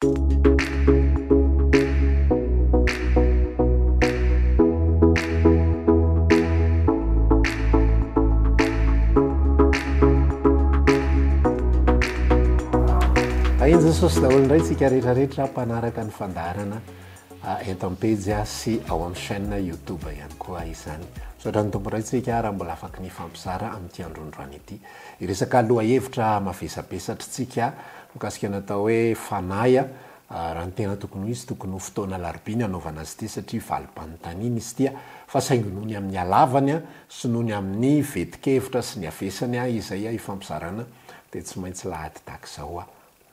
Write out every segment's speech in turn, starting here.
Tahin'i Jesosy daholo indray tsika rehetra rehetra mpanaraka ny fandaharana eto am-pejy sy ao amin'ny chaîne YouTube ihany koa izany. Misaotra ny Tompo indray tsika raha mbola afaky nifampizara amin'ity androndroany ity. Hiresaka lohahevitra mavesabesatra tsika mikasika ny atao hoe fanahy. Raha ny tena tokony ho izy, tokony ho fotoana alarobia ny hanaovana azy ity satria valim-panontaniana izy ity, fa saingy noho ny amin'ny halavany sy noho ny amin'ny vetin-kevitra sy ny havesany izay hifampizarana dia tsy maintsy lahady tahaka izao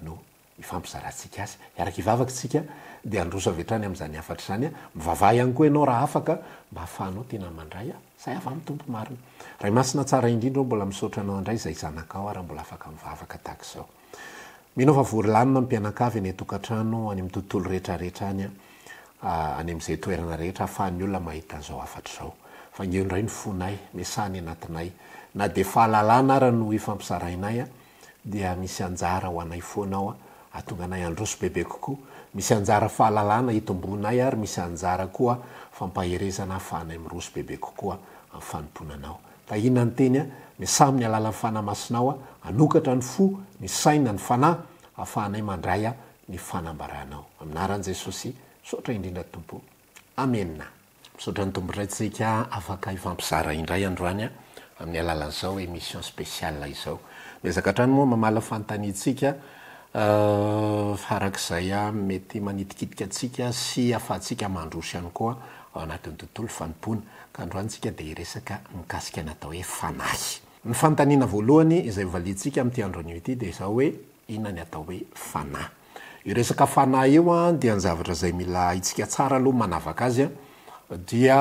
no hifampizarantsika azy. Hiaraka hivavaka isika dia handroso avy hatrany amin'izany hafatra izany. Mivavaha ihany koa ianao raha afaka mba hahafahanao tena mandray izay avy amin'ny Tompo marina. Ray Masina tsara indrindra ô, mbola misaotra Anao indray izay zanakao aho raha mbola afaka mivavaka tahaka izao. Mino aho fa vory lanona ny mpianakavy any an-tokantrano, any amin'ny tontolo rehetra rehetra any, any amin'izay toerana rehetra ahafahan'ny olona mahita an'izao hafatra izao. Vangio indray ny fonay, miasaha any anatinay. Na dia fahalalana ara no ifampizarainay, dia misy anjara ho anay foana ao, hahatonga anay handroso bebe kokoa. Misy anjara fahalalana hitomboanay ary misy anjara koa fampaherezana hahafahanay miroso bebe kokoa amin'ny fanompoana Anao. Tahiana ny Teny, miasaha amin'ny alalan'ny Fanahy Masinao hanokatra ny fo, ny saina, ny fanahy, hahafahanay mandray ny fanambaranao. Amin'ny anaran'i Jesosy, misaotra indrindra Tompo. Amena. Misaotra ny Tompo indray tsika afaka hifampizara indray androany amin'ny alalan'izao émission spéciale izao. Miezaka hatrany moa mamaly ny fanontaniantsika arak'izay mety manitikitika antsika sy ahafahantsika mandroso ihany koa ao anatin'ny tontolo fanompoana. Ka androany tsika dia hiresaka mikasika ny atao hoe fanahy. Ny fanontaniana voalohany izay hovaliantsika amin'ity andro anio ity dia izao hoe inona ny atao hoe fanahy? Io resaka fanahy io dia ny zavatra izay mila haintsika tsara aloha manavaka azy dia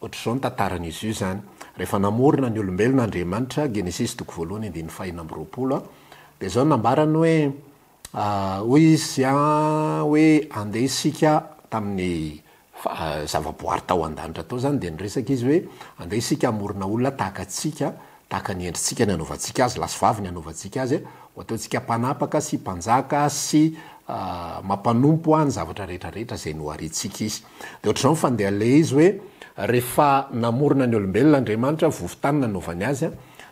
ohatr'izao ny tantaran'izy io izany. Rehefa namorona ny olombelona Andriamanitra, Genesisy toko voalohany andininy fahenina amby 20, dia izao no nambarany hoe hoy izy hoe andeha isika tamin'ny zavaboary tao an-danitra tao izany dia niresaka izy hoe andeha isika hamorona olona tahaka antsika, tahaka ny endritsika ny hanaovantsika azy, lahy sy vavy ny hanaovantsika azy, ho ataontsika mpanapaka sy mpanjaka sy mampanompo ny zavatra rehetra rehetra izay nohariantsika izy. Dia ohatr'izao ny fandehan'ilay izy hoe rehefa namorona ny olombelona Andriamanitra, vovon-tany nanaovany azy,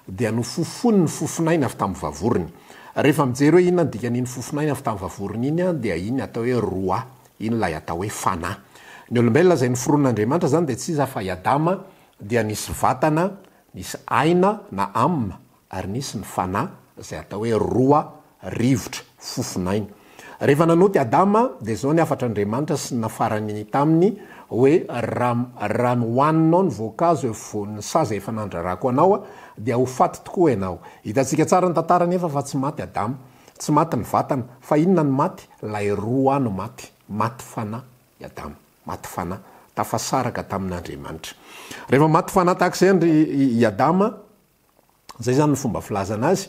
dia nofofony ny fofon'aina avy tamin'ny vavorony. Rehefa mijery hoe inona ny dikan'iny fofon'aina avy tamin'ny vavorony iny dia iny atao hoe roa. Iny ilay atao hoe fanahy. Ny olombelona izay noforonin'Andriamanitra izany dia tsy iza fa i Adama, dia nisy vatana, nisy aina na âme, ary nisy ny fanahy izay atao hoe roa, rivotra, fofon'aina. Rehefa nanota i Adama dia izao ny hafatr'Andriamanitra sy ny nafarany taminy hoe raha raha nohaninao ny voankazo eo afovoan'ny saha izay efa nandrarako anao dia ho faty tokoa ianao. Hitantsika tsara ny tantara anefa fa tsy maty Adama. Tsy maty ny vatana, fa inona no maty? Ilay roa no maty. Maty fanahy i Adama. Maty fanahy. Tafasaraka tamin'Andriamanitra. Rehefa maty fanahy tahaka izay andry i Adama, izay izany ny fomba filazana azy,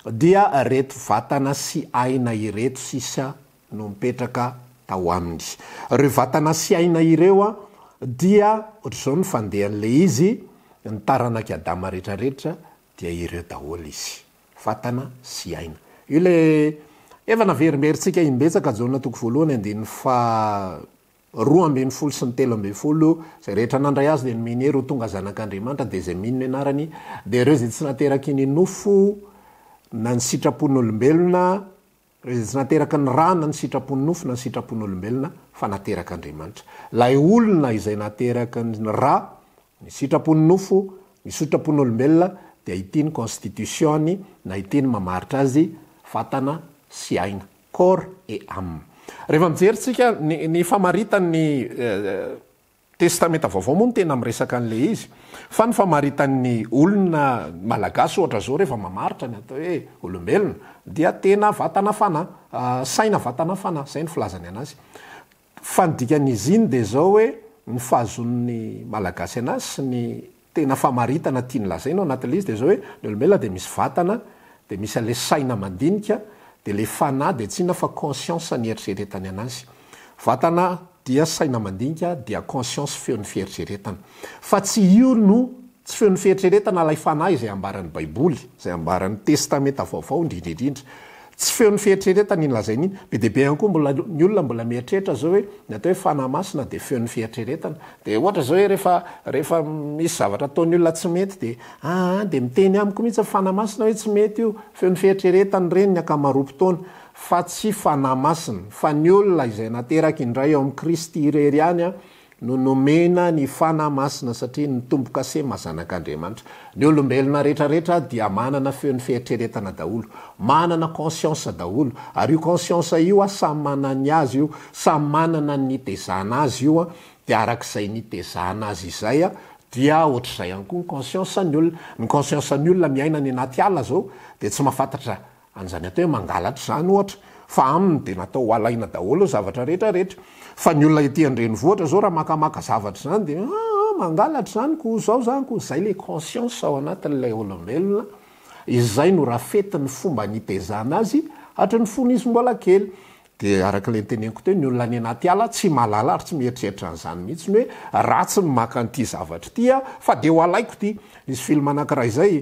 dia ireto vatana sy aina ireto sisa no mipetraka tao aminy. Ireo vatana sy aina ireo dia ohatr'izao ny fandehan'ilay izy, ny taranak'i Adama rehetrarehetra dia ireo daholo izy. Vatana sy aina. Io ilay efa naverimberintsika imbetsaka, Jaona toko voalohany andininy faha 12 sy ny 13, izay rehetra nandray azy dia nomeny hery ho tonga zanak'Andriamanitra, dia izay mino ny anarany, dia ireo izay tsy nateraky ny nofo na ny sitrapon'olombelona, Ireo izay tsy nateraky ny ra na ny sitrapon'ny nofo na ny sitrapon'olombelona fa naterak'Andriamanitra. Ilay olona izay nateraky ny ra, ny sitrapon'ny nofo, ny sitrapon'olombelona dia ity ny constitution-ny na ity ny mamaritra azy, vatana sy aina, corps et âme. Rehefa mijery tsika ny ny famaritan'ny Testamenta Vaovao moa no tena miresaka an'ilay izy, fa ny famaritan'ny olona malagasy ohatra izao rehefa mamaritra ny atao hoe olombelona dia tena vatana fanahy, saina vatana fanahy, izay no filazany anazy. Fa ny dikan'izy iny dia izao hoe ny fahazoan'ny malagasy anazy sy ny Tena famaritana tiany lazaina ao anatin'ilay izy dia izao hoe, ny olombelona dia misy vatana, dia misy an'ilay saina mandinika, dia ilay fanahy dia tsy inona fa conscience ny eritreretany anazy. Vatana dia saina mandinika dia conscience feon'ny fieritreretana. Fa tsy io no, tsy feon'ny fieritreretana ilay fanahy izay ambaran'ny baiboly, izay ambaran'ny testamenta vaovao indrindra indrindra. Tsy feon'ny fieritreretana iny lazainy iny. Be dia be ihany koa mbola ny olona mbola mieritreritra zao hoe ny atao hoe Fanahy Masina dia feon'ny fieritreretana. Dia ohatra zao hoe rehefa rehefa misy zavatra ataon'ny olona tsy mety dia aa dia miteny amiko mihitsy ny Fanahy Masina hoe tsy mety io. Feon'ny fieritreretana ireny ny ankamaroam-potoana fa tsy Fanahy Masina. Fa ny olona izay nateraka indray ao amin'i Kristy irery ihany no nomena ny Fanahy Masina satria ny tombo-kase maha zanak'Andriamanitra. Ny olombelona rehetra rehetra dia manana feon'ny fieritreretana daholo, manana conscience daholo, ary io conscience io samy manana ny azy io, samy manana ny nitezana azy io, dia arak'izay nitezana azy izay dia ohatr'izay ihany koa ny conscience ny olona. Ny conscience ny olona miaina any anaty ala zao dia tsy mahafantatra An'izany atao hoe mangalatra izany ohatra, fa aminy dia natao ho alaina daholo ny zavatra rehetra rehetra. Fa ny olona ety an-drenivohitra izao raha makamaka zavatra izany dia aa mangalatra izany ko izao izany ko, izay ilay conscience ao anatin'ilay olombelona, izay no rafetin'ny fomba nitezana azy hatry ny fony izy mbola kely. Dia araka ilay noteneniko teo, ny olona any anaty ala tsy mahalala ary tsy mieritreritra an'izany mihitsy ny hoe ratsy ny maka an'ity zavatra ity aho fa dia ho alaiko ity. Nisy film anankiray izay,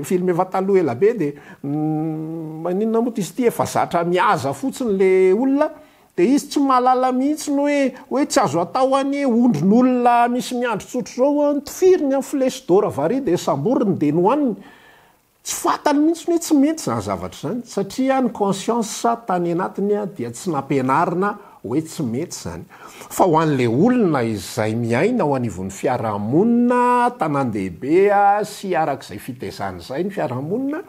film efa taloha ela be dia maninona moa izy ity efa zatra mihaza fotsiny ilay olona dia izy tsy mahalala mihitsy ny hoe hoe tsy azo atao anie ondrin'olona misy miandry tsotra izao an, tifiriny amin'ny flèche d'or vary dia samboriny dia nohaniny. Tsy fantany mihitsy hoe tsy mety izany zavatra izany satria ny conscience tany anatiny dia tsy nampianarina hoe tsy mety izany. Fa ho an'ilay olona izay miaina ao anivon'ny fiarahamonina, tanàn-dehibe sy arak'izay fitaizana izay ny fiarahamonina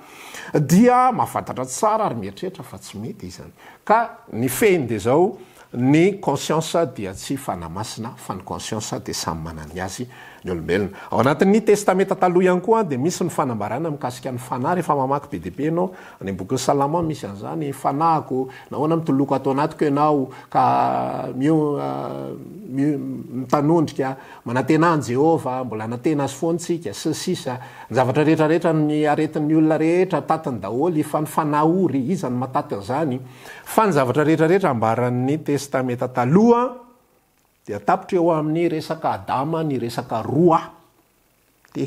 dia mahafantatra tsara ary mieritreritra fa tsy mety izany. Ka ny fehiny dia izao, Ny conscience dia tsy fanahy masina fa ny conscience dia samy manana ny azy ny olombelona. Ao anatin'ny testamenta taloha ihany koa dia misy ny fanambarana mikasika ny fanahy rehefa mamaky be dia be ianao any amin'ny bokin'ny salamo any misy an'izany fanahiko nahoana mitoloko ato anatiko ianao ka mio mitanondrika manantena an'i Jehovah mbola hanantena azy foana isika sy ny sisa ny zavatra rehetra rehetra ny aretin'ny olona rehetra tatiny daholo fa ny fanahy ory iza no mahataty an'izany Fa ny zavatra rehetra rehetra ambaran'ny Testamenta Taloha dia tapitra eo amin'ny resaka Adama ny resaka roa te,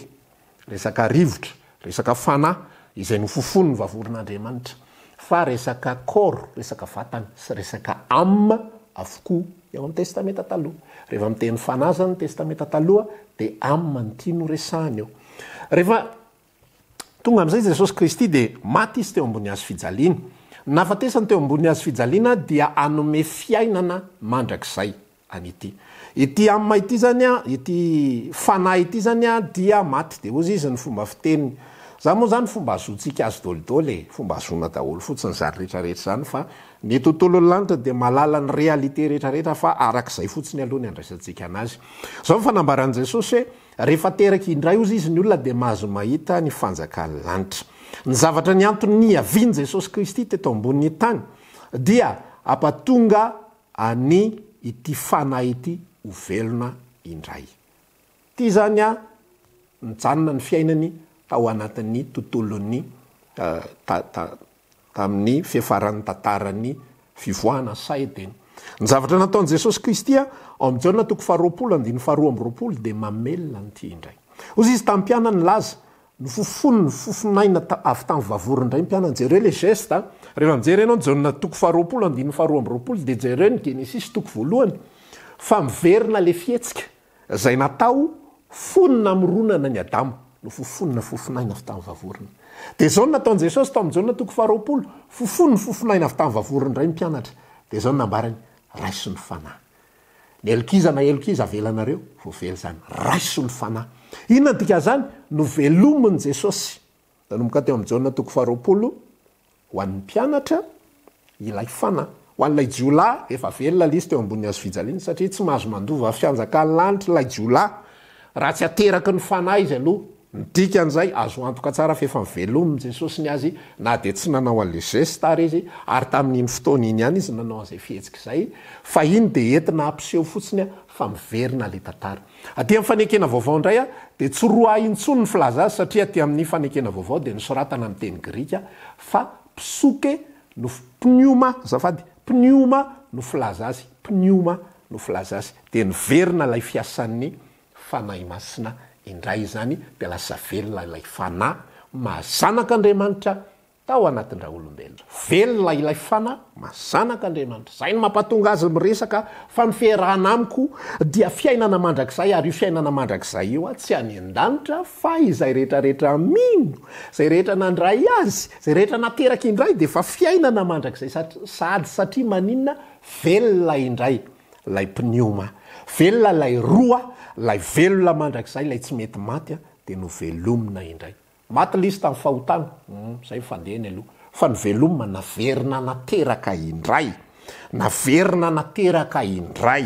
resaka rivotra, resaka fanahy izay nofofonin'ny vavoron'Andriamanitra, fa resaka corps, resaka vatana sy resaka âme avokoa eo amin'ny Testamenta Taloha. Rehefa miteny fanahy izany ny Testamenta Taloha dia âme no tiany ho resahina eo. Rehefa Tonga amin'izay Jesosy Kristy dia maty Izy teo ambony hazo fijaliana. Ny nahafatesany teo ambony hazo fijaliana dia hanome fiainana mandrakizay an'ity. Ity âme ity izany, ity fanahy ity izany dia maty. Dia hozy izy ny fomba fiteniny. Izany moa izany fomba ahazoantsika azy dolidoly e. Fomba ahazoana daholo fotsiny izany rehetra rehetra izany fa ny tontolon'ny lanitra dia mahalala ny réalité rehetra rehetra fa arak'izay fotsiny aloha ny andraisantsika an'azy. Izao ny fanambaran'i Jesosy hoe Rehefa teraka indray hozy izy ny olona dia mahazo mahita ny fanjakan'ny lanitra. Ny zavatra ny antony niavian'i Jesosy Kristy teto ambonin'ny tany dia hampatonga an'i ity fanahy ity ho velona indray. Ity izany a nijanona ny fiainany tao anatin'ny tontolon'ny ta ta tamin'ny fiafaran'ny tantaran'ny fivoahana saha Edena. Ny zavatra nataon'i Jesosy Kristy ao amin'ny Jaona toko faharoapolo andininy faharoa amby roapolo dia mamelona an'ity indray. Hoy izy tamin'ny mpianany nilaza, Nofofoniny fofon'aina avy tamin'ny vavorony indray ny mpianany. Jereo ilay geste a! Rehefa mijery ianao ny Jaona toko faharoapolo andininy faharoa amby roapolo dia jereo ny Genesisy toko voalohany fa miverina ilay fihetsika. Izay natao fony namoronana an'i Adama, nofofonina fofon'aina avy tamin'ny vavorona. Dia izao no nataon'i Jesosy tao amin'ny Jaona toko faharoapolo, Fofony ny fofon'aina avy tamin'ny vavorona indray ny mpianatra. Dia izao no nambarany, Raiso ny Fanahy. Ny helok'iza na helok'iza avelanareo, voavela izany. Raiso ny Fanahy. Inona no dikan'izany? Novelomin'i Jesosy. Nanomboka teo amin'ny Jaona toko faharoapolo, Ho an'ny mpianatra, ilay fanahy. Ho an'ilay jiolahy, efa velona ilay izy teo ambonin'ny hazofijaliana, satria tsy mahazo mandova fianjakan'ny lanitra ilay jiolahy raha tsy ateraky ny fanahy izy aloha. Ny dikan'izay, azo antoka tsara fa efa novelomin'i Jesosy ny azy na dia tsy nanao an'ilay geste ary izy, ary tamin'iny fotoana iny ihany izy nanao an'izay fihetsika izay, fa iny dia entina hampiseho fotsiny fa miverina ilay tantara. Aty amin'ny fanekena vaovao indray dia tsy roa intsony ny filaza azy satria aty amin'ny fanekena vaovao dia nosoratana amin'ny teny grika fa psuke no pneuma, azafady, pneuma no filaza azy, pneuma no filaza azy. Dia niverina ilay fiasan'ny Fanahy Masina indray izany dia lasa velona ilay Fanahy maha zanak'Andriamanitra. Tao anatin-dRaolombelona. Velona ilay Fanahy maha Zanak'Andriamanitra. Izay no mampatonga azy miresaka fa ny fiarahana amiko dia fiainana mandrakizay ary io fiainana mandrakizay io tsy any an-danitra fa izay rehetra rehetra mino, izay rehetra nandray azy, izay rehetra nateraka indray dia efa fiainana mandrakizay sady satria maninona? Velona indray ilay pneuma, velona ilay roa, ilay velona mandrakizay, ilay tsy mety maty dia novelomina indray. Maty ilay izy tamin'ny fahotana, hum, izay ny fandehany aloha, fa novelomina, naverina nateraka indray, naverina nateraka indray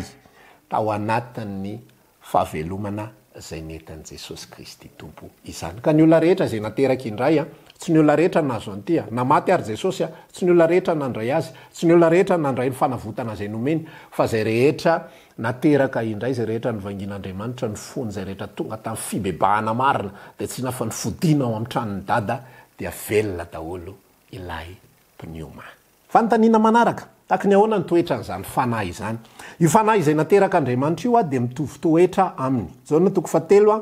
tao anatin'ny fahavelomana izay nentin'i Jesosy Kristy Tompo izany. Ka ny olona rehetra izay nateraka indray, tsy ny olona rehetra nahazo an'ity, na maty ary Jesosy, tsy ny olona rehetra nandray Azy, tsy ny olona rehetra nandray ny fanavotana izay nomeny, fa izay rehetra Nateraka indray izay rehetra novangian'Andriamanitra ny fony, izay rehetra tonga tamin'ny fibebahana marina, dia tsy nafa ny fodiana ao amin'ny tranon'i Dada dia velona daholo ilay pneuma. Fanontaniana manaraka, Tahaky ny ahoana ny toetran'izany fanahy izany? Io fanahy izay naterak'Andriamanitra io dia mitovy toetra aminy. Jaona toko fahatelo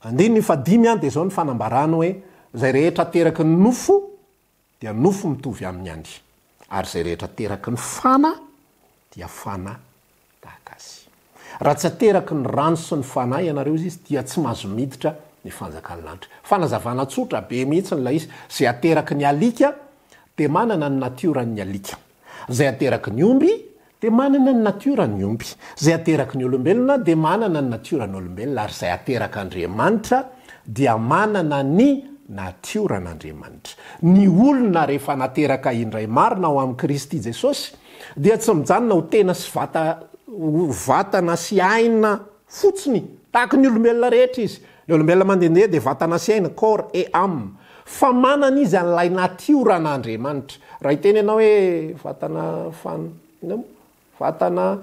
andininy fahadimy dia izao ny fanambarany hoe, Izay rehetra ateraky ny nofo dia nofo mitovy aminy ihany, ary izay rehetra ateraky ny fanahy dia fanahy tahaka azy. Raha tsy ateraky ny rano sy ny fanahy ianareo, hozy izy, dia tsy mahazo miditra ny fanjakan'ny lanitra. Fanazavana tsotra be mihitsy ilay izy, izay ateraky ny alika dia manana ny natioran'ny alika. Izay ateraky ny omby dia manana ny natioran'ny omby. Izay ateraky ny olombelona dia manana ny natioran'ny olombelona ary izay aterak'Andriamanitra dia manana ny natioran'Andriamanitra. Ny olona rehefa nateraka indray marina ao amin'i Kristy Jesosy dia tsy mijanona ho tena sy vata ho vatana sy aina fotsiny tahaka ny olombelona rehetra izy. Ny olombelona mandehandeha dia vatana sy aina, corps et âme. Fa manana izy an'ilay natioran'Andriamanitra. Raha hiteny ianao hoe vatana fan, inona moa? Vatana,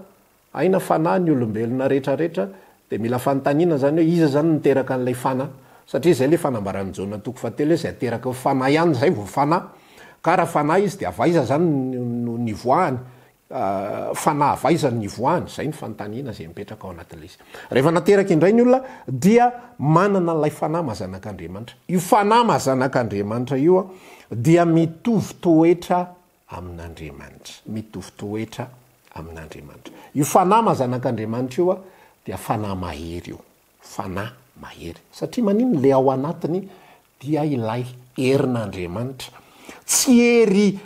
aina, fanahy ny olombelona rehetra rehetra dia mila fanontaniana izany hoe iza izany no niteraka an'ilay fanahy? Satria izay ilay fanambaran'i Jaona toko fahatelo hoe izay ateraky ny fanahy ihany izay vao fanahy. Ka raha fanahy izy dia avy aiza izany no nivoahany? Fanahy avy aiza no nivoahany? Izay no fanontaniana izay mipetraka ao anatin'ilay izy. Rehefa nateraka indray ny olona dia manana an'ilay fanahy maha zanak'Andriamanitra. Io fanahy maha zanak'Andriamanitra io dia mitovy toetra amin'Andriamanitra. Mitovy toetra amin'Andriamanitra. Io fanahy maha zanak'Andriamanitra io dia fanahy mahery io. Fanahy mahery. Satria maninona? Ilay ao anatiny dia ilay herin'Andriamanitra. Tsy hery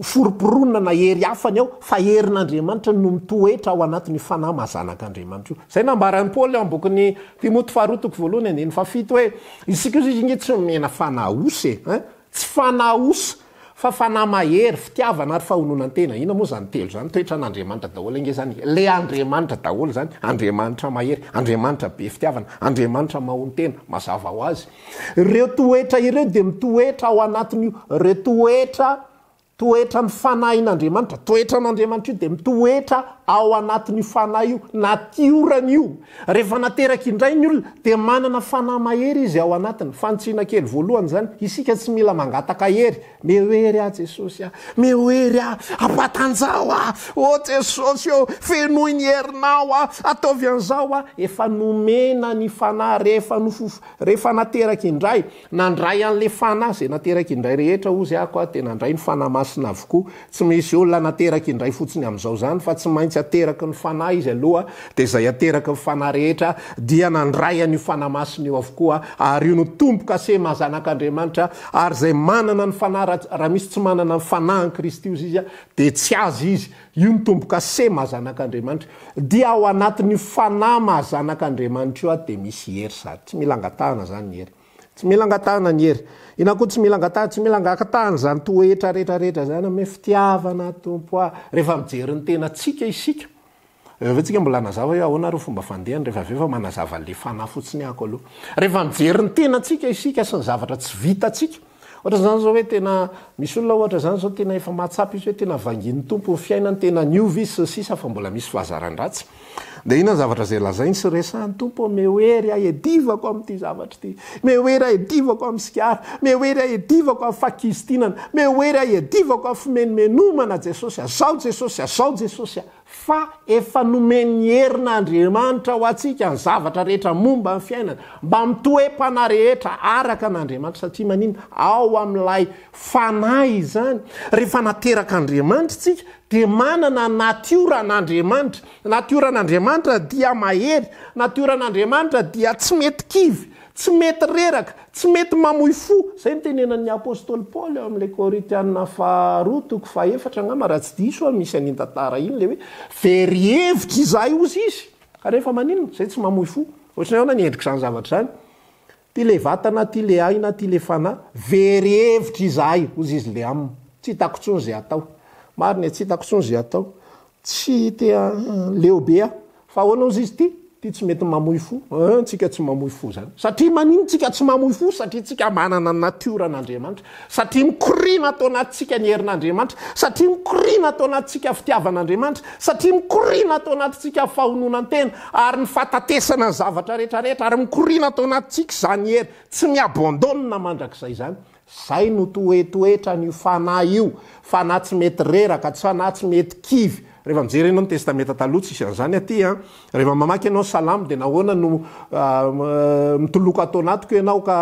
foromporonina na hery hafa ny ao, fa herin'Andriamanitra no mitoetra ao anatin'io fanahy maha zanak'Andriamanitra io. Izay nambaran'i Paoly ao amin'ny bokin'i Timoty faharoa toko voalohany andininy fahafito hoe, isika io ange tsy nomena fanahy osa e, hein? Tsy fanahy osa, fa fanahy mahery, fitiavana ary fahononan-tena. Inona moa izany telo izany? Toetran'Andriamanitra daholo ange izany e. Ilay Andriamanitra daholo izany. Andriamanitra mahery, Andriamanitra be fitiavana, Andriamanitra mahonon-tena. Mazava ho azy. Ireo toetra ireo dia mitoetra ao anatin'io, ireo toetra, toetran'ny fanahin'Andriamanitra, toetran'Andriamanitra io dia mitoetra ao anatin'io fanahy io, natiorany io. Rehefa nateraka indray ny olona dia manana fanahy mahery izy ao anatiny. Fanitsiana kely voalohany izany, isika tsy mila mangataka hery. Meo hery aho Jesosy a! Meo hery aho! Ampatanjaho aho! Ô Jesosy ô! Fenoy ny herinao aho! Ataovy an'izao aho! Efa nomena ny fanahy rehefa nofof rehefa nateraka indray. Nandray an'ilay fanahy izay nateraka indray rehetra hozy ako aho dia nandray ny fanahy masina avokoa. Tsy misy olona nateraka indray fotsiny amin'izao izany fa tsy maintsy ateraky ny fanahy izy aloha dia izay ateraky ny fanahy rehetra dia nandray an'io fanahy masina io avokoa ary io no tombo-kase maha zanak'Andriamanitra ary izay manana ny fanahy raha raha misy tsy manana ny fanahin'i Kristy hozy izy dia tsy azy izy. Io no tombo-kase maha zanak'Andriamanitra. Dia ao anatin'io fanahy maha zanak'Andriamanitra io dia misy hery sady. Tsy mila angatahana izany ny hery. Tsy mila angatahana ny hery. Inona koa tsy mila angatahana? Tsy mila angatahana izany toetra rehetra rehetra izany amin'ny hoe fitiavana Tompo ah. Rehefa mijery ny tenantsika isika, rehefa avy eo tsika mbola hanazava hoe ahoana ary ny fomba fandehany rehefa avy eo fa manazava an'ilay fanahy fotsiny ako aloha. Rehefa mijery ny tenantsika isika sy ny zavatra tsy vitantsika, ohatra izany izao hoe tena misy olona ohatra izany izao tena efa mahatsapa izy hoe tena vangian'ny Tompo ny fiainany, tena niova izy sy ny sisa fa mbola misy fahazaran-dratsy. Dia inona ny zavatra izay lazainy sy resahiny? Tompo ô, meo hery aho hiadivako amin'ity zavatra ity. Meo hery aho hiadivako amin'ny sigara. Meo hery aho hiadivako amin'ny fahakizitinana. Meo hery aho hiadivako amin'ny fimenomenomana Jesosy a! Zao Jesosy a! Zao Jesosy a! Fa efa nomen'ny herin'Andriamanitra ho antsika ny zavatra rehetra momba ny fiainana, mbamin'ny toe-panahy rehetra araka an'Andriamanitra. Satria maninona? Ao amin'ilay Fanahy izany. Rehefa naterak'Andriamanitra isika, dia manana natioran'Andriamanitra. Natioran'Andriamanitra dia mahery. Natioran'Andriamanitra dia tsy mety kivy. Tsy mety reraka, tsy mety mamoy fo. Izay no tenenan'ny apostoly Paoly ao amin'ilay Korintiana faharoa toko fahefatra angamba raha tsy diso aho misy an'iny tantara iny ilay hoe very hevitra izahay hozy izy. Kanefa maninona? Izay tsy mamoy fo. Ohatran'ny ahoana ny endrik'izany zavatra izany? Ity ilay vatana, ity ilay aina, ity ilay fanahy. Very hevitra izahay hozy izy ilay aminy. Tsy hitako intsony izay hatao. Marina e, tsy hitako intsony izay hatao. Tsy te leo be aho. Fa ahoana ozy izy ity? Ity tsy mety mamoy fo. Hein, tsika tsy mamoy fo zany. Satria manino tsika tsy mamoy fo? Satria tsika manana ny natioran'Andriamanitra. Satria mikoriana ato anatintsika ny herin'Andriamanitra. Satria mikoriana ato anatintsika fitiavan'Andriamanitra. Satria mikoriana ato anatintsika fahononan-tena ary ny fahatatesana ny zavatra rehetra rehetra ary mikoriana ato anatintsika izany hery tsy mi-abandonne mandrakizay izany. Zay no toetoetran'io fanahy io, fanahy tsy mety reraka, tsy fanahy tsy mety kivy. Rehefa mijery ianao ny testamenta taloha tsisy an'izany aty an. Rehefa mamaky ianao salamo dia nahoana no mitoloko ato anatiko ianao ka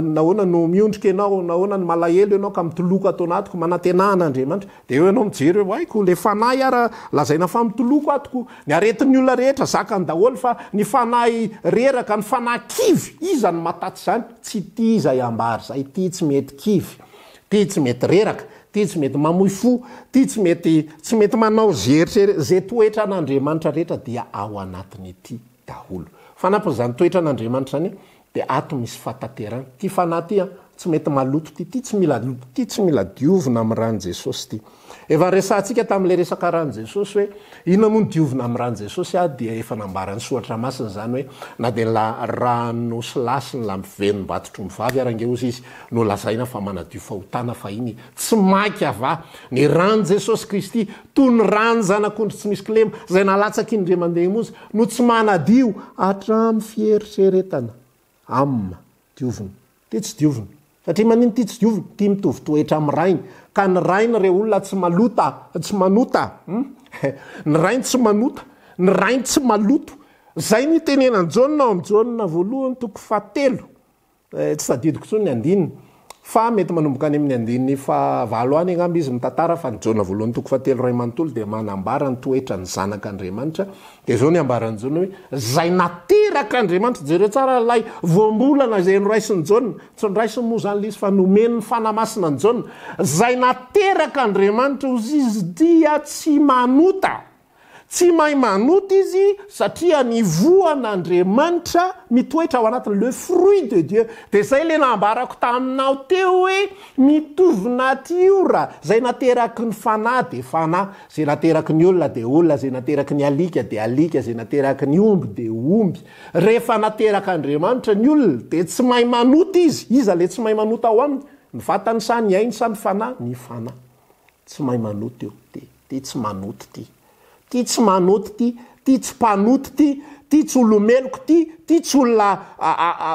nahoana no miondrika ianao, nahoana no malahelo ianao ka mitoloko ato anatiko, manantenà an'Andriamanitra. Dia eo ianao mijery hoe haiko le fanahy ara lazaina fa mitoloko ato ko. Ny aretin'ny olona rehetra zakany daholo fa ny fanahy reraka, ny fanahy kivy, iza no mahataty izany? Tsy tia izay ambara izay, tia tsy mety kivy, tia tsy mety reraka, tia tsy mety mamoy fo, tia tsy mety tsy mety manao ze eritrere, ze toetran'Andriamanitra rehetra dia ao anatin'ity daholo. Fanampin'izany toetran'Andriamanitra izany dia ato misy fahatanterahana. Ity fanahy ity an, tsy mety maloto ity, ity tsy mila ity tsy mila diovina amin'ny ran'i Jesosy ity. Efa resahantsika tamin'ilay resaka ran'i Jesosy hoe inona moa no diovina amin'ny ran'i Jesosy ah dia efa nambaran'ny soratra masina izany hoe na dia ny ran'osilahy sy ny lampivenim-batotr'ombivavy ary ange hozy izy no lazaina fa manadio fahotana fahiny tsy maika va ny ran'i Jesosy Kristy toy ny ran'ny zanak'ondry tsy misy kilema izay nalatsaky ny Andriamandeha no tsy manadio hatramin'ny fieritreretana Am, diovina. Ty tsy diovina. Satria manino ty tsy diovina? Ty mitovy toetra amin'ny rainy. Ka ny rainy re olona tsy malota, tsy manota. Hum. Ny rainy tsy manota. Ny rainy tsy maloto. Zay no itenenan'i Jaona ao amin'ny Jaona voalohany toko fahatelo. Eh, tsy tadidiko intsony ny andininy. Fa mety manomboka any amin'ny andininy fahavalo any angamba izy mitantara fa ny Jaona voalohany toko fahatelo iray manontolo dia manambara ny toetran'ny Zanak'Andriamanitra. Dia izao ny ambaran'i Jaona hoe, Izay naterak'Andriamanitra, jereo tsara ilay voambolana izay noraisin'i Jaona, tsy noraisiny moa izany ilay izy fa nomen'ny Fanahy Masina an'i Jaona, izay naterak'Andriamanitra hozy izy dia tsy manota. Tsy mahay manota izy satria ny voan'Andriamanitra mitoetra ao anatiny, le fruit de Dieu. Dia izay ilay nambarako taminao teo hoe mitovy natiora, izay nateraky ny fanahy dia fanahy, izay nateraky ny olona dia olona, izay nateraky ny alika dia alika, izay nateraky ny omby dia omby. Rehefa naterak'Andriamanitra ny olona dia tsy mahay manota izy. Iza ilay tsy mahay manota ao aminy? Ny vatany sa ny ainy sa ny fanahy? Ny fanahy. Tsy mahay manota io. Dia. Ty tsy manoto ty. Ty tsy manoto ty. Ty tsy mpanoto ty. Ty tsy olo-meloka ty. Ty tsy olona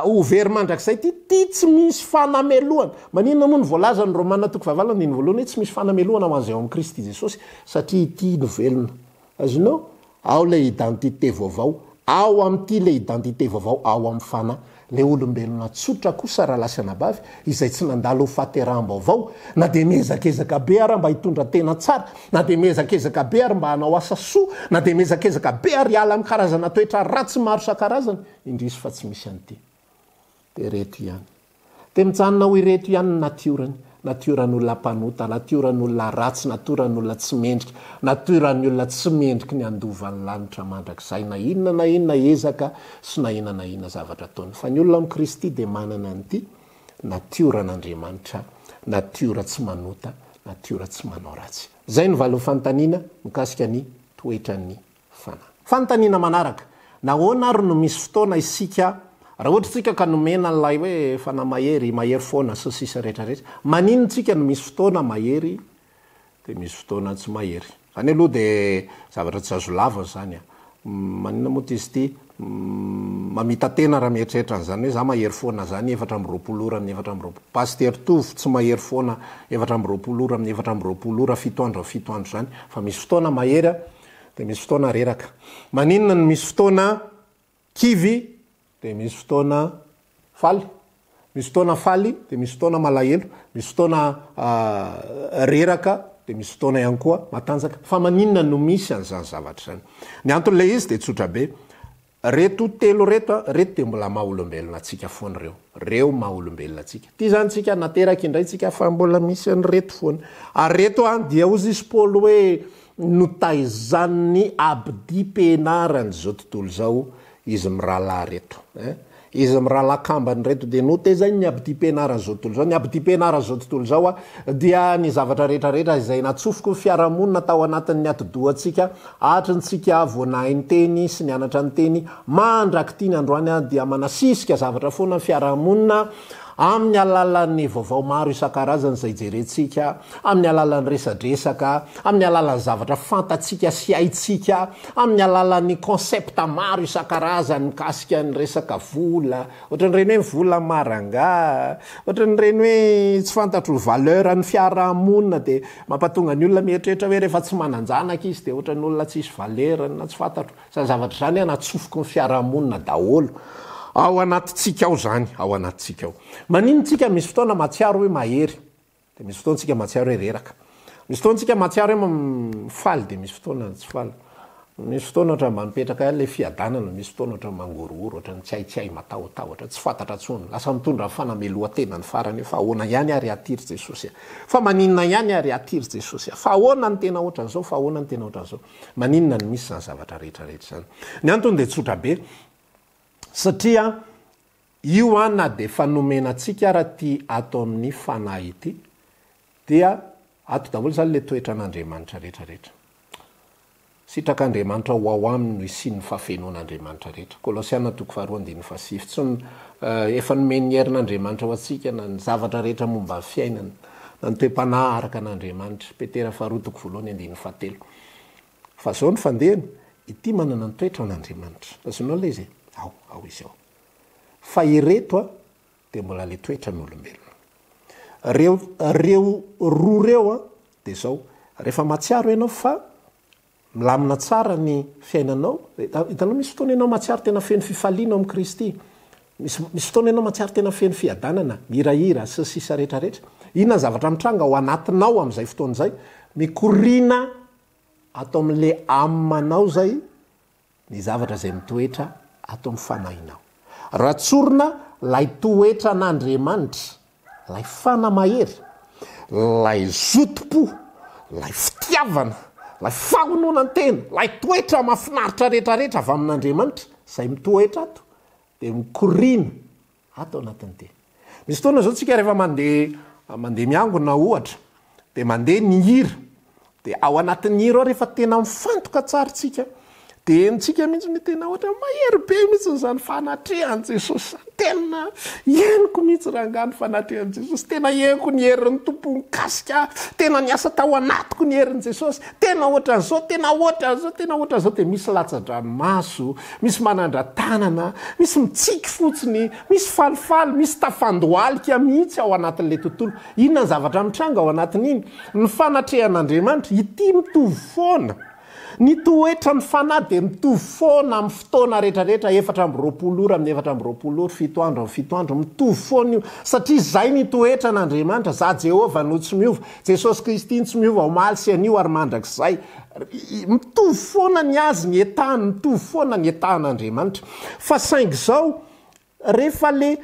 ho very mandrakizay ty. Ty tsy misy fanamelohana. Maninona moa no voalazan'ny Romana toko fahavalo andininy voalohany hoe tsy misy fanamelohana ho an'izay ao amin'i Kristy Jesosy satria ity no velona. Azonao? Ao ilay identité vaovao. Ao amin'ity ilay identité vaovao ao amin'ny fanahy. Ilay olombelona tsotra kosa rahalahy sy anabavy, izay tsy nandalo ho fahateraham-baovao, na dia mihezakezaka be ara mba hitondra tena tsara, na dia mihezakezaka be ary mba hanao asa soa, na dia mihezakezaka be ary hiala amin'ny karazana toetra ratsy maro isan-karazany, indrisy fa tsy misy an'ity. Dia ireto ihany. Dia mijanona ho ireto ihany ny natiorany, natioran'olona mpanota, natioran'olona ratsy, natoran'olona tsy mendrika, natoran'ny olona tsy mendriky ny handova ny lanitra mandrakizay na inona na inona ezaka sy na inona na inona zavatra ataony. Fa ny olona amin'i Kristy dia manana an'ity natioran'Andriamanitra, natiora tsy manota, natiora tsy manao ratsy. Izay no valin'ny fanontaniana mikasika ny toetran'ny Fanahy. Fanontaniana manaraka, nahoana ary no misy fotoana isika, raha ohatra isika ka nomena an'ilay hoe fanahy mahery, mahery foana sy ny sisa rehetra rehetra, maninona isika no misy fotoana mahery dia misy fotoana tsy mahery? Izany aloha dia zavatra tsy azo lavina izany an! Maninona moa izy ity mamita-tena raha mieritreritra an'izany hoe za mahery foana izany 24 ora amin'ny 24, Pasitera Tovo tsy mahery foana 24 ora amin'ny 24 ora, fito andro amin'ny fito andro izany, fa misy fotoana mahery an! dia misy fotoana reraka? Maninona no misy fotoana kivy dia misy fotoana faly? Misy fotoana faly dia misy fotoana malahelo, misy fotoana reraka dia misy fotoana ihany koa matanjaka. Fa maninona no misy an'izany zavatra izany? Ny anton'ilay izy dia tsotra be. Reto telo reto a, reto dia mbola maha olombelona antsika foana ireo. Reo maha olombelona antsika. Ity izany tsika nateraka indray tsika fa mbola misy an'ireto foana. Ary reto a dia hozy izy Paoly hoe notaizan'ny abidim-pianaran'izao tontolo izao izy mirahalahy reto. Eh? Izy mirahalahy kambana ireto dia notezain'ny abidim-pianaran'izao tontolo izao. Ny abidim-pianaran'izao tontolo izao dia ny zavatra rehetra rehetra izay natsofoky ny fiarahamonina tao anatin'ny atidohantsika hatry ny tsika vao nahay niteny sy nianatra niteny mandrak'ity ny androany dia manasisika zavatra foana ny fiarahamonina amin'ny alalan'ny vaovao maro isan-karazany izay jerentsika, amin'ny alalan'ny resadresaka, amin'ny alalan'ny zavatra fantatsika sy haintsika, amin'ny alalan'ny concept maro isan-karazany mikasika ny resaka vola, ohatran'ireny hoe vola maranga, ohatran'ireny hoe tsy fantatro valeur ny fiarahamonina dia mampatonga ny olona mieritreritra hoe rehefa tsy manan-janaka izy dia ohatran'ny olona tsisy valeur na tsy fantatro. Izany zavatra izany an atsofoky ny fiarahamonina daholo ao anatintsika ao izany, ao anatintsika ao. Maninona tsika misy fotoana mahatsiaro hoe mahery, dia misy fotoana tsika mahatsiaro hoe reraka. Misy fotoana tsika mahatsiaro hoe faly dia misy fotoana tsy faly. Misy fotoana ohatran'ny mba mipetraka ihany ilay fiadanana, misy fotoana ohatran'ny mangorohoro, ohatran'ny tsy hay tsy hay, matahotahotra, tsy fantatra intsony. Lasa mitondra fanamelohan-tena ny farany hoe fa ahoana ihany ary aty ry Jesosy a? Fa maninona ihany ary aty ry Jesosy a? Fa ahoana ny tena ohatran'izao, fa ahoana ny tena ohatran'izao? Maninona no misy izany zavatra rehetra rehetra izany? Ny antony dia tsotra be, satria io an na dia efa nomena antsika ara ity ato amin'ny fanahy ity, dia ato daholo izany ilay toetran'Andriamanitra rehetra rehetra. Sitrak'Andriamanitra ho ao aminy no hisian'ny fahafenoan'Andriamanitra rehetra. Kolosiana toko faharoa andininy fahasivy. Tsy efa nomen'ny herin'Andriamanitra ho antsika na ny zavatra rehetra momba ny fiainana, na ny toe-panahy araka an'Andriamanitra. Petera faharoa toko voalohany andininy fahatelo. Fa zao ny fandehany, ity manana ny toetra an'Andriamanitra. Azonao ilay izy e? Ao, ao izy ao. Fa ireto a, dia mbola ilay toetran'olombelona. Reo, reo roa reo a, dia zao, rehefa mahatsiaro ianao fa Milamina tsara ny fiainanao. Hitanao, misy fotoana ianao mahatsiaro tena feno fifaliana ao amin'i Kristy. Misy, misy fotoana ianao mahatsiaro tena feno fiadanana, mihirahira, sy ny sisa rehetra rehetra. Inona ny zavatra mitranga ao anatinao amin'izay fotoana izay? Mikoriana ato amin'ilay âme-nao izay ny zavatra izay mitoetra ato amin'ny fanahinao. Raha tsorina, ilay toetran'Andriamanitra, ilay fanahy mahery, ilay zotom-po, ilay fitiavana, ilay fahononan-tena, ilay toetra mahafinaritra rehetrarehetra avy amin'Andriamanitra, izay mitoetra ato, dia mikoriana Ato anatin'ity. Misy fotoana izao tsika rehefa mandeha mandeha miangona ohatra dia mandeha ny hira dia ao anatin'ny hira ao rehefa tena mifantoka tsara tsika dia henontsika mihitsy ny tena ohatra mahery be mihitsy izany fanatrehan'i Jesosy izany. Tena henoko mihitsy rangahy ny fanatrehan'i Jesosy. Tena henoko ny herin'ny Tompo mikasika ahy. Tena niasa tao anatiko ny herin'i Jesosy. Tena ohatran'izao, tena ohatran'izao, tena ohatran'izao dia misy latsa-dranomaso. Misy manandra-tanana, misy mitsiky fotsiny, misy falifaly, misy tafandohalika mihitsy ao anatin'ilay tontolo. Inona ny zavatra mitranga ao anatin'iny? Ny fanatrehan'Andriamanitra, ity mitovy foana. Ny toetran'ny fanahy dia mitovy foana amin'ny fotoana rehetrarehetra, 24 ora amin'ny 24 ora, fito andro amin'ny fito andro, mitovy foana io. Satria izay ny toetran'Andriamanitra, Za Jehovah no tsy miova, Jesosy Kristy no tsy miova omaly sy anio ary mandrakizay. Mitovy foana ny azy ny état-ny, mitovy foana ny état-n'Andriamanitra. Fa saingy izao, rehefa le,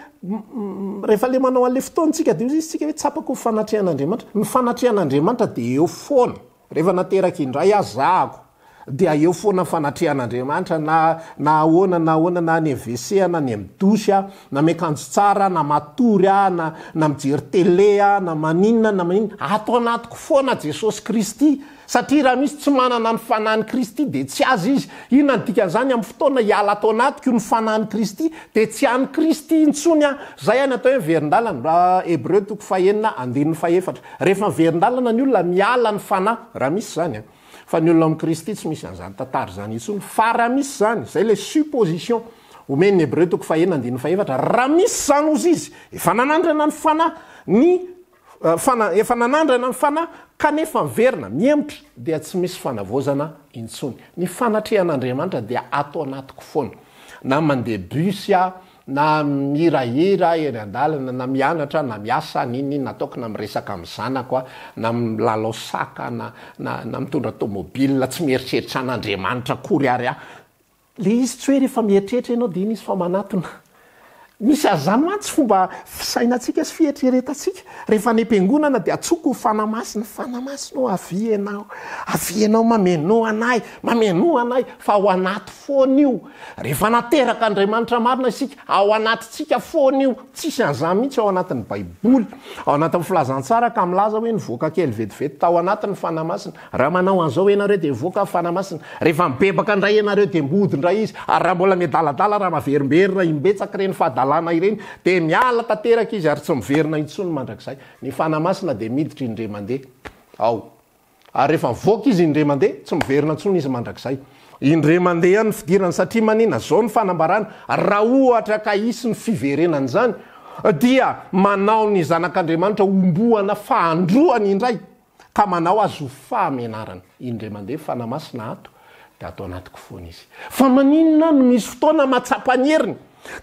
rehefa le manao an'le fotoana tsika dia hoy izy tsika hoe tsapako ny fanatrehan'Andriamanitra. Ny fanatrehan'Andriamanitra dia eo foana. Rehefa nateraka indray aho zahako dia eo foana ny fanatrehan'Andriamanitra na na ahoana na ahoana na any amin'ny WC aho na any amin'ny douche aho, na miakanjo tsara aho na matory aho na na mijery télé aho na maninona na maninona, ato anatiko foana Jesosy Kristy. Satria raha misy tsy manana ny Fanahin'i Kristy dia tsy azy izy. Inona no dikan'izany? Amin'ny fotoana hiala ato anatiko ny Fanahin'i Kristy dia tsy an'i Kristy intsony aho. Izay any atao hoe miverin-dalana. Hebreo toko fahenina andininy fahefatra. Rehefa miverin-dalana ny olona, miala ny Fanahy. Raha misy izany an. Fa ny olona ao amin'i Kristy tsy misy an'izany tantara izany intsony. Fa raha misy izany, izay ilay supposition omen'ny Hebreo toko fahenina andininy fahefatra, raha misy izany hozy izy, efa nanandrana ny Fanahy, ny. fana, efa nanandrana ny fanahy kanefa miverina, mihemotra, dia tsy misy fanavaozana intsony. Ny fanatrehan'Andriamanitra dia ato anatiko foana. Na mandeha bus aho, na mihirahira eny an-dalana, na mianatra, na miasa, n'inon'inona ataoko, na miresaka amin'ny zanako aho, na milalao saka, na, na, na mitondra tomobile, tsy mieritreritra an'Andriamanitra akory ary aho. Le izy tsy hoe rehefa mieritreritra ianao dia iny izy fa manatona. Misy an'izany mantsy fomba fisainantsika sy fieritreretantsika. Rehefa any am-piangonana dia antsoiko ny Fanahy Masina, Fanahy Masina ô avia ianao, avia ianao mamenoa anay, mamenoa anay, fa ao anaty foana io. Rehefa nateraka Andriamanitra marina isika, ao anatintsika foana io. Tsisy an'izany mihitsy ao anatin'ny Baiboly. Ao anatin'ny Filazantsara ka milaza hoe nivoaka kely vetivety tao anaty ny Fanahy Masina. Raha manao an'izao ianareo dia mivoaka ny Fanahy Masina. Rehefa mibebaka indray ianareo dia mody indray Izy. Ary raha mbola miadaladala, raha maverimberina imbetsaka ireny fahadalana ireny, dia miala tanteraka Izy ary tsy miverina intsony mandrakizay. Ny Fanahy Masina dia miditra indray mandeha ao. Ary rehefa mivoaka Izy indray mandeha, tsy miverina intsony Izy mandrakizay. Indray mandeha ihany ny fidirany, satria manina? Izao ny fanambarana, raha ohatra ka hisy ny fiverenan'izany, dia manao ny Zanak'Andriamanitra homboana fahandroany indray. Ka manao azy ho fahamenarana. Indray mandeha Fanahy Masina ato dia ato anatiko foana izy. Fa maninona no misy fotoana mahatsapa ny heriny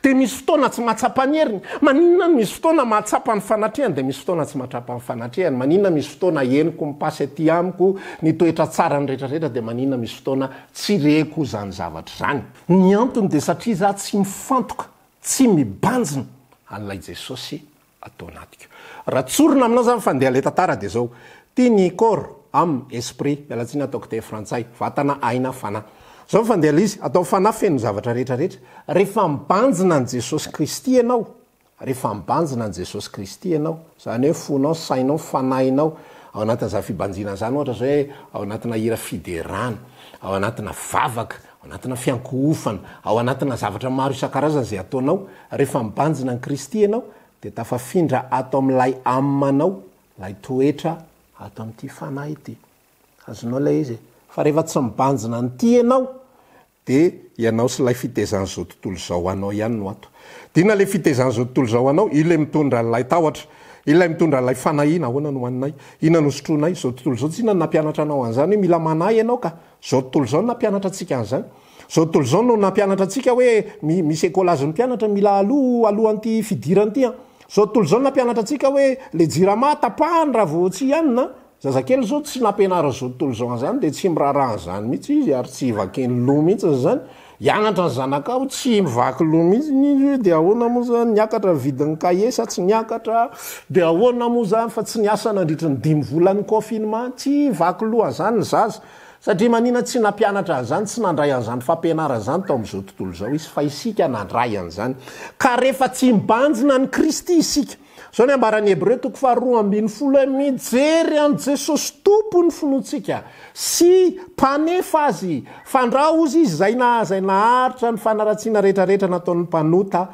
dia misy fotoana tsy mahatsapa ny heriny? Maninona no misy fotoana mahatsapa ny fanatrehany dia misy fotoana tsy mahatrapa ny fanatrehany? Maninona misy fotoana henoko mipasy aty amiko ny toetra tsarany rehetra rehetra dia maninona misy fotoana tsy reko izany zavatra izany? Ny antony dia satria za tsy mifantoka, tsy mibanjina an'ilay Jesosy ato anatiko. Raha tsorina aminao zany fandeha le tantara de zao, ty ny corps, âme, esprit, miala tsiny ataoko teny frantsay, vatana, aina, fanahy. Zao ny fandeha le izy, atao fanahy feno zavatra rehetra rehetra. Rehefa mibanjina an'i Jesosy Kristy ianao, rehefa mibanjina an'i Jesosy Kristy ianao, zany hoe fonao, sainao, fanahinao, ao anatin'izany fibanjinana izany ohatra zao hoe ao anatina hira fiderana, ao anatina vavaka, ao anatina fiankohofana, ao anatina zavatra maro isan-karazany izay ataonao, rehefa mibanjina an'i Kristy ianao, dia tafafindra ato amin'ilay âme-nao, ilay toetra ato amin'ity fanahy ity. Azonao ilay izy e? Fa rehefa tsy mibanjina an'ity ianao, dia ianao sy ilay fitezan'izao tontolo izao anao ihany no ato. Dia inona ilay fitezan'izao tontolo izao anao? Io ilay mitondra an'ilay tahotra, ilay mitondra an'ilay fanahiana, ahoana no hohaninay? Inona no sotroinay? Izao tontolo izao tsy inona no nampianatra anao an'izany hoe mila manahy ianao ka. Izao tontolo izao no nampianatra antsika an'izany. Izao tontolo izao no nampianatra antsika hoe misy écolage ny mpianatra mila aloha alohan'ity fidirana ity an. Izao tontolo izao no nampianatra antsika hoe le jirama tapahany raha vao tsy hanina an. Zazakely izao tsy nampianarin'izao tontolo izao an'izany dia tsy miraharaha an'izany mihitsy izy ary tsy vakiany loha mihitsy izany. Hianatra ny zanakao tsy mivaky loha mihitsy izy hoe dia ahoana moa izany niakatra ny vidin'ny kahie sa tsy niakatra, dia ahoana moa izany fa tsy niasa nandritry ny dimy volan'ny confinement, tsy vaky loha an'izany ny zaza satria manina tsy nampianatra an'izany, tsy nandray an'izany fampianarana izany tao amin'izao tontolo izao izy fa isika nandray an'izany. Ka rehefa tsy mibanjina an'i Kristy isika, Izao ny ambaran'ny Hebreo toko faharoa ambinifolo hoe, Mijery an'i Jesosy Tompo ny finoantsika, sy Mpanefa azy, fandrao hozy Izy izay na izay naharitra ny fanaratsiana rehetrarehetra nataon'ny mpanota,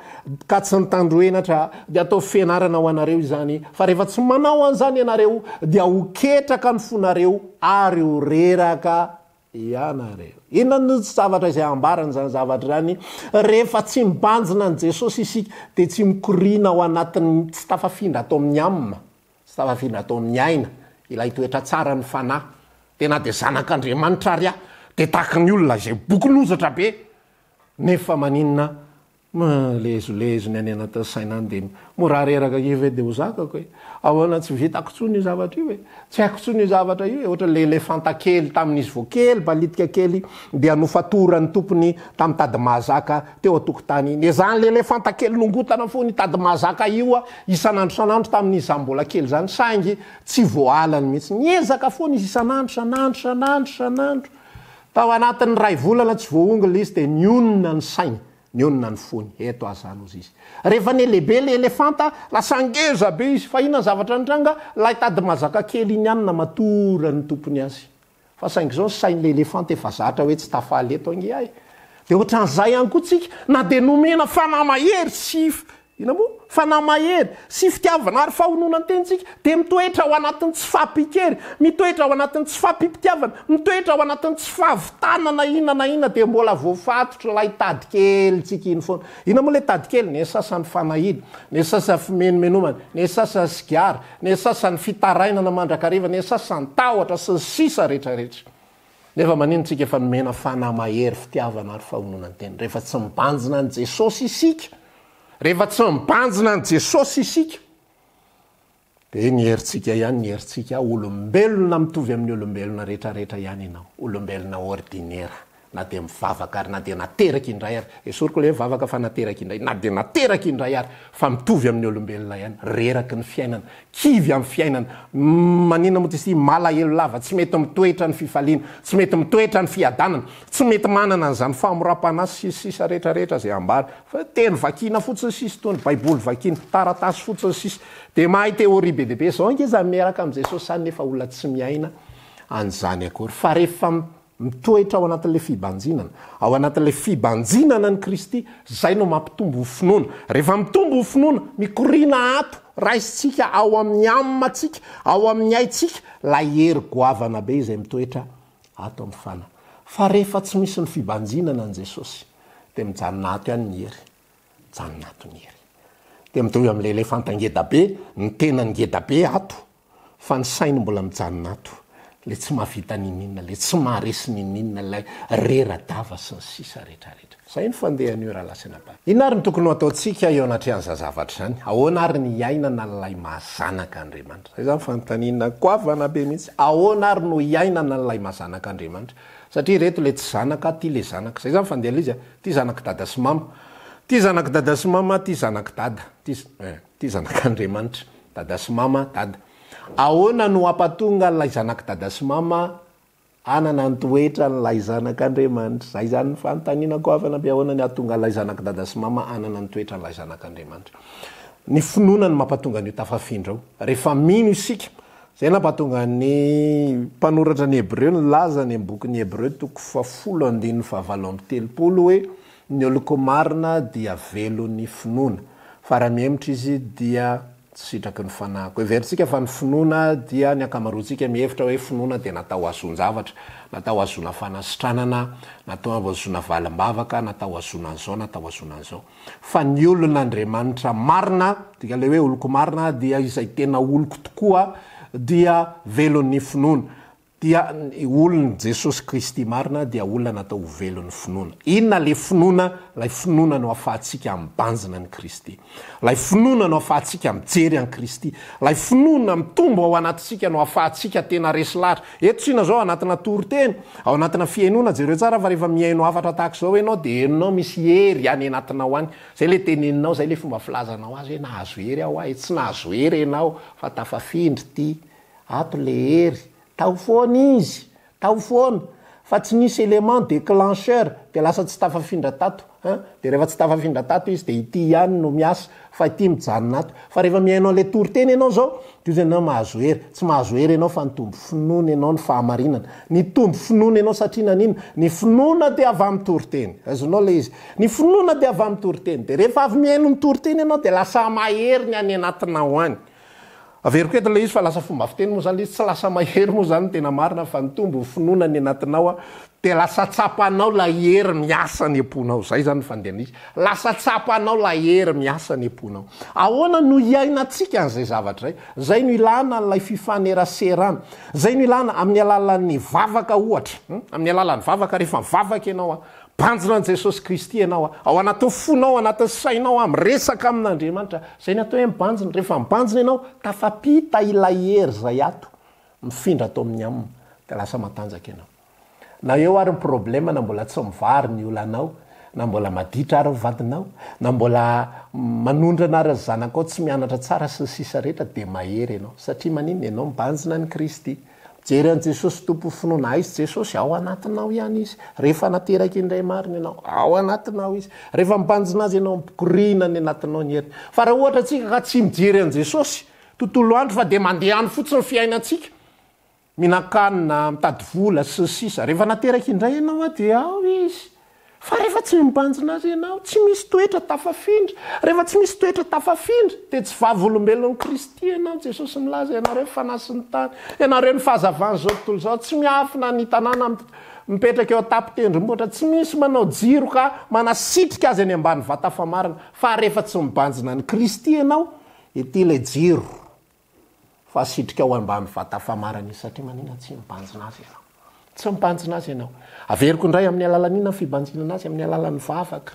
ka tsy nitandro henatra, dia ataovy fianarana ho anareo izany, fa rehefa tsy manao an'izany ianareo, dia ho ketraka ny fonareo ary ho reraka Ianareo. Inona no zavatra izay ambaran'izany zavatra izany? Rehefa tsy mibanjina an'i Jesosy isika, dia tsy mikoriana ao anatin'ny, tsy tafafindra ato amin'ny âme, tsy tafafindra ato amin'ny aina, ilay toetra tsaran'ny fanahy. Dia na dia zanak'Andriamanitra ary aho, dia tahaky ny olona izay bokon'ozatra be, nefa maninona Milezolezo ny any anatin'ny saina any dia mora reraka kely ve dia ho zakako e? Ahoana tsy vitako intsony io zavatra io e? Tsy haiko intsony io zavatra io e? Ohatran'ilay elefanta kely tamin'izy vao kely, balitika kely dia nofatoran'ny tompony tamin'ny tady mahazaka teo an-tokotany. Niezahan'ilay elefanta kely nongotana foana io tady mahazaka io isan'andro isan'andro tamin'izy izany mbola kely izany saingy tsy voaalany mihitsy. Niezaka foana izy isan'andro isan'andro isan'andro isan'andro. Tao anatin'ny iray volana tsy voaongo ilay izy dia nionona ny sainy, nionona ny fony. Eto aza zany hozy izy. Rehefa nihalehibe ilay elefanta, lasa ngeza be izy. Fa inona ny zavatra nitranga? Ilay tady mazaka kely iny ihany namatoran'ny tompony azy. Fa saingy izao ny sain'ilay elefanta efa zatra hoe tsy tafaly eto ange aho e. Dia ohatran'izay ihany koa tsika, na dia nomena fanahy mahery sy. Inona moa? Fanahy mahery sy fitiavana ary fahononan-tena isika, dia mitoetra ao anatin'ny tsy fahampian-kery, mitoetra ao anatin'ny tsy fahampiam-pitiavana, mitoetra ao anatin'ny tsy fahavitana na inona na inona, dia mbola voafatotr'ilay tady kelintsika iny foana. Inona moa ilay tady kely? Ny sasany fanahiana, ny sasany fimenomenomana, ny sasany sigara, ny sasany fitarainana mandrakariva, ny sasany tahotra, sy ny sisa rehetra rehetra. Nefa maninona tsika efa nomena fanahy mahery fitiavana ary fahononan-tena? Rehefa tsy mibanjina an'i Jesosy isika, rehefa tsy mibanjina an'i Jesosy isika, dia ny herintsika ihany ny herintsika, olombelona mitovy amin'ny olombelona rehetra rehetra ihany ianao, olombelona ordinera, na dia mivavaka ary na dia nateraka indray ary, esoriko ilay hoe vavaka fa nateraka indray, na dia nateraka indray ary, fa mitovy amin'ny olombelona ihany, reraky ny fiainana, kivy amin'ny fiainana, maninona moa izy ity, malahelo lava, tsy mety mitoetra ny fifaliana, tsy mety mitoetra ny fiadanana, tsy mety manana an'izany fahamoram-panahy sy ny sisa rehetra rehetra izay ambara, fa teny vakiana fotsiny sisa itony, baiboly vakiana, taratasy fotsiny sisa, dia mahay théorie be dia be, izao ange izany miaraka amin'i Jesosy izany nefa olona tsy miaina an'izany akory, fa rehefa Mitoetra ao anatin'ilay fibanjinana. Ao anatin'ilay fibanjinana an'i Kristy, izay no mampitombo ny finoana. Rehefa mitombo ny finoana, mikoriana ato, raisintsika ao amin'ny âme-ntsika, ao amin'ny aintsika, ilay hery goavana be izay mitoetra ato amin'ny fanahy. Fa rehefa tsy misy ny fibanjinana an'i Jesosy, dia mijanona ato ihany ny hery. Mijanona ato ny hery. Dia mitovy amin'ilay elefanta ngeda be, ny tenany ngeda be ato, Fa ny sainy mbola mijanona ato, le tsy mahavita niniana, le tsy maharesy niniana, ilay rera-dava sy ny sisa rehetra rehetra. Zay ny fandehan'io rahalahy sy anabavy. Inona ary no tokony ho ataontsika eo anatrehan'izany zavatra izany? Ahoana ary ny hiainana an'ilay maha zanak'Andriamanitra? Izay izany fanontaniana goavana be mihitsy. Ahoana ary no hiainana an'ilay maha zanak'Andriamanitra? Satria ireto le tsy zanaka, ty le zanaka. Izay izany fandehan'ilay izy a. Ty zanak'i dada sy mama. Ty zanak'i dada sy mama, ty zanak'i dada. Ty, eh, ty zanak'Andriamanitra. Dada sy mama, dada. Ahoana no hampatonga an'ilay zanak'i dada sy mama hanana ny toetran'ilay zanak'Andriamanitra? Izay izany ny fanontaniana goavana be, ahoana ny hahatonga an'ilay zanak'i dada sy mama hanana ny toetran'ilay zanak'Andriamanitra? Ny finoana no mampatonga an'io tafafindra io. Rehefa mino isika, izay nampatonga ny mpanoratra ny Hebreo nilaza any amin'ny bokin'ny Hebreo toko fahafolo andininy fahavalo amby telopolo hoe, Ny oloko marina dia velon'ny finoana, fa raha mihemotra izy dia tsy sitraky ny fanahiko. Heverintsika fa ny finoana dia, ny ankamaroantsika mihevitra hoe finoana dia natao hahazoan-javatra, natao hahazoana fanasitranana, natao hahazoana valim-bavaka, natao hahazoana an'izao, natao hahazoana an'izao. Fa ny olon'Andriamanitra marina, dikan'ilay hoe oloko marina dia izay tena oloko tokoa, dia velon'ny finoana. Dia ny olon'i Jesosy Kristy marina dia olona natao ho velon'ny finoana. Inona ilay finoana? Ilay finoana no ahafahantsika mibanjina an'i Kristy. Ilay finoana no ahafahantsika mijery an'i Kristy. Ilay finoana mitombo ao anatintsika no ahafahantsika tena resy lahatra. Eto tsina izao anatina toriteny, ao anatina fihainoana, jereo tsara fa rehefa mihaino hafatra tahaka izao ianao dia henonao misy hery any anatinao any. Izay ilay teneninao, izay ilay fomba filazanao azy hoe nahazo hery aho ho'a e. Tsy nahazo hery ianao fa tafafindra ity. Ato le hery, tao foana izy, tao foana, fa tsy nisy élément déclencheur de lasa tsy tafafindra tato hein, de rehefa tsy tafafindra tato izy de ity ihany no miasa fa ity mijanona ato, fa rehefa mihaino an'le toriteny ianao zao de ozy ianao mahazo hery, tsy mahazo hery ianao fa nitombo finoana ianao ny fahamarinana, nitombo finoana ianao satria naninona? Ny finoana dia avy amin'ny toriteny, azonao le izy, ny finoana dia avy amin'ny toriteny, de rehefa avy mihaino ny toriteny ianao de lasa mahery ny any anatinao any. Averiko eto ilay izy fa lasa fomba fiteny moa izany ilay izy, tsy lasa mahery moa izany ny tena marina fa nitombo ny finoana ny anatinao a, dia lasa tsapanao ilay hery miasa any am-ponao, izay izany ny fandehan'izy, lasa tsapanao ilay hery miasa any am-ponao. Ahoana no hiainantsika an'izay zavatra izay? Izay no ilana an'ilay fifaneraserana, izay no ilana amin'ny alalan'ny vavaka ohatra, amin'ny alalan'ny vavaka, rehefa mivavaka ianao a, Banjina an'i Jesosy Kristy ianao ao anatin'ny fonao, ao anatin'ny sainao, miresaka amin'Andriamanitra. Izay ny atao hoe mibanjina. Rehefa mibanjina ianao, tafapita ilay hery izay ato, mifindra ato amin'ny âme, dia lasa matanjaka ianao. Na eo ary ny problème, na mbola tsy mivaha ary ny olanao, na mbola maditra ary ny vadinao, na mbola manondrana ary ny zanakao tsy mianatra tsara sy ny sisa rehetra, dia mahery ianao. Satria maninona? Ianao mibanjina an'i Kristy. Mijery an'i Jesosy Tompo finoana. Aiza Jesosy? Ao anatinao ihany Izy. Rehefa nateraka indray marina ianao, ao anatinao Izy. Rehefa mibanjina Azy ianao, mikoriana any anatinao ny heriny. Fa raha ohatra antsika ka tsy mijery an'i Jesosy tontolo andro fa dia mandeha any fotsiny ny fiainantsika, mihinan-kanina, mitady vola, sy ny sisa. Rehefa nateraka indray ianao dia ao Izy. Fa rehefa tsy mibanjina Azy ianao, tsy misy toetra tafafindra. Rehefa tsy misy toetra tafafindra, dia tsy vavolombelon'i Kristy ianao. Jesosy milaza, Ianareo fanahy sy ny tany, ianareo ny fahazavan'izao tontolo izao. Tsy miafina ny tanàna mipetraka eo an-tampon-tendrombohitra. Tsy misy manao jiro ka manasitrika azy any ambany vata famarana. Fa rehefa tsy mibanjina an'i Kristy ianao, ity ilay jiro. Fa sitrika ao ambany vata famarana izy satria maninona tsy mibanjina azy ianao. Tsy mibanjina azy ianao. Averiko indray amin'ny alalan'inona ny fibanjinana azy? Amin'ny alalan'ny vavaka.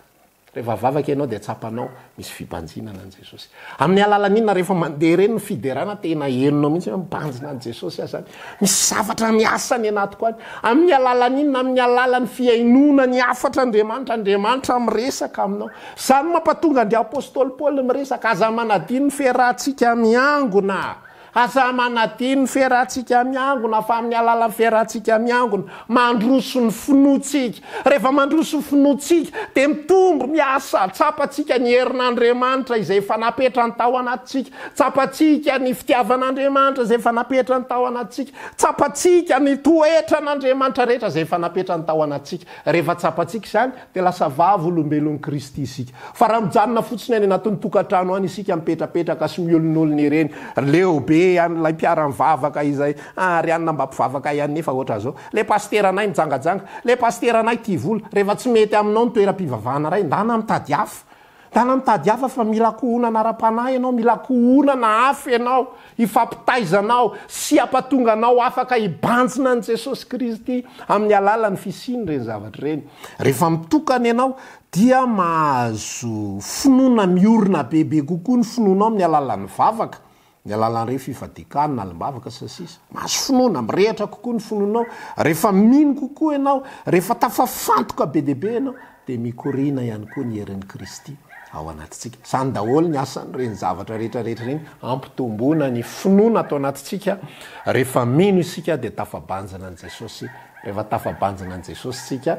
Rehefa vavaka ianao dia tsapanao misy fibanjinana an'i Jesosy. Amin'ny alalan'inona rehefa mandeha ireny ny fiderana tena henonao mihitsy hoe mibanjina an'i Jesosy aho izany. Misy zavatra miasa any anatiko any. Amin'ny alalan'inona? Amin'ny alalan'ny fihainoana ny hafatr'Andriamanitra. Andriamanitra miresaka aminao. Izany no mampatonga an-dry Apostoly Paoly miresaka, Aza manadino ny fiarahantsika miangona. Aza manadino ny fiarahantsika miangona, fa amin'ny alalan'ny fiarahantsika miangona, mandroso ny finoantsika. Rehefa mandroso ny finoantsika, dia mitombo, miasa, tsapantsika ny herin'Andriamanitra izay efa napetrany tao anatintsika, tsapantsika ny fitiavan'Andriamanitra izay efa napetrany tao anatintsika, tsapantsika ny toetran'Andriamanitra rehetra izay efa napetrany tao anatintsika. Rehefa tsapantsika izany, dia lasa vavolombelon'i Kristy isika. Fa raha mijanona fotsiny any anatin'ny tokantrano any isika, mipetrapetraka sy miolonolona ireny, leo be an'ilay mpiara-mivavaka izay, ah, ry anona mba mpivavaka ihany nefa ohatran'izao, ilay pasiteranay mijangajanga, ilay pasiteranay tia vola, rehefa tsy mety aminao ny toeram-pivavahana iray, ndana mitady hafa. Ndana mitady hafa fa mila ankohonana ara-panahy ianao, mila ankohonana hafa ianao, hifampitaizanao sy hampatonga anao afaka hibanjina an'i Jesosy Kristy amin'ny alalan'ny fisian'ireny zavatra ireny. Rehefa mitokana ianao dia mahazo finoana miorina bebe kokoa ny finoanao amin'ny alalan'ny vavaka, Ny alalan'ireny fifadian-kanina, alim-bavaka, sy ny sisa. Mahazo finoana, mirehatra kokoa ny finoanao. Rehefa mino kokoa ianao, rehefa tafafantoka be dia be ianao, dia mikoriana ihany koa ny herin'i Kristy ao anatintsika. Izany daholo ny asan'ireny zavatra rehetra rehetra ireny, hampitomboana ny finoana ato anatintsika. Rehefa mino isika dia tafabanjina an'i Jesosy. Rehefa tafabanjina an'i Jesosy isika,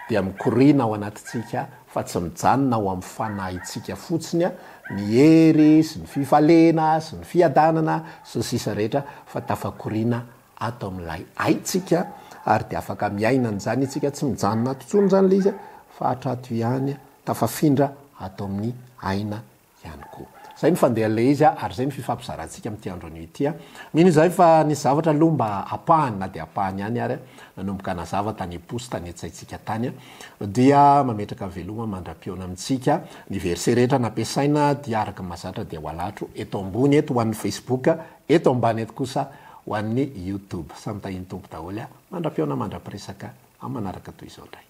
dia mikoriana ao anatintsika fa tsy mijanona ao amin'ny fanahintsika fotsiny ny hery sy ny fifaliana sy ny fiadanana sy ny sisa rehetra fa tafakoriana ato amin'ilay aintsika ary dia afaka miaina an'izany isika, tsy mijanona ato intsony izany ilay izy fa hatrato ihany tafafindra ato amin'ny aina ihany koa. Izay ny fandehan'ilay izy ary izay ny fifampizarantsika amin'ity andro anio ity. Mino izahay fa nisy zavatra aloha mba ampahany na dia ampahany ihany ary nanomboka nazava tany am-po sy tany an-tsaintsika tany dia mametraka veloma mandra-pihaona amintsika. Ny verset rehetra nampiasaina dia araka ny mahazatra dia ho alatro eto ambony eto ho an'ny Facebook, eto ambany eto kosa ho an'ny YouTube. Samy tahian'ny Tompo daholo. Mandra-pihaona mandra-piresaka amin'ny manaraka toy izao indray.